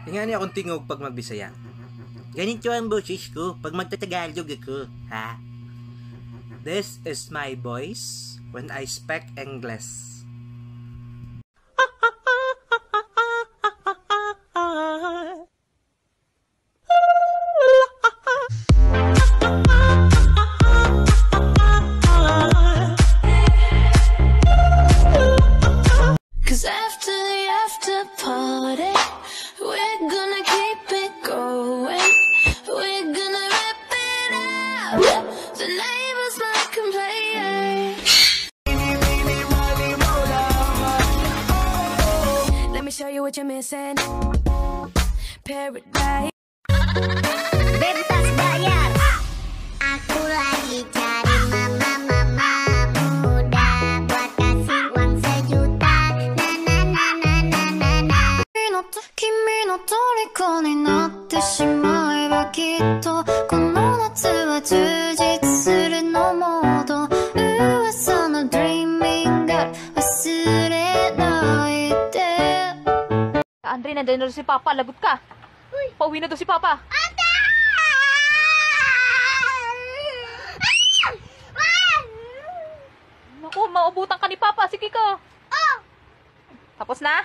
Ingani akong tingog pag magbisaya. Ganito ang boses ko pag magtatagalog ako, ha? This is my voice when I speak English. 'Cause after the after party, we're gonna keep it going. We're gonna rip it up. The neighbors might complain. Let me show you what you're missing. Paradise. Bebas bayar. Aku lagi cari mama-mama muda buat kasih uang 1 juta. Na na na na na na na. 君の虜になってしまえばきっとこの夏は充実するのもっと噂の Dreaming Girl 忘れないで。 Andre, nandiyan na si Papa. Lagot ka. Pauwi na daw si Papa. Naku, maubutan ka ni Papa. Sige ka. Tapos na?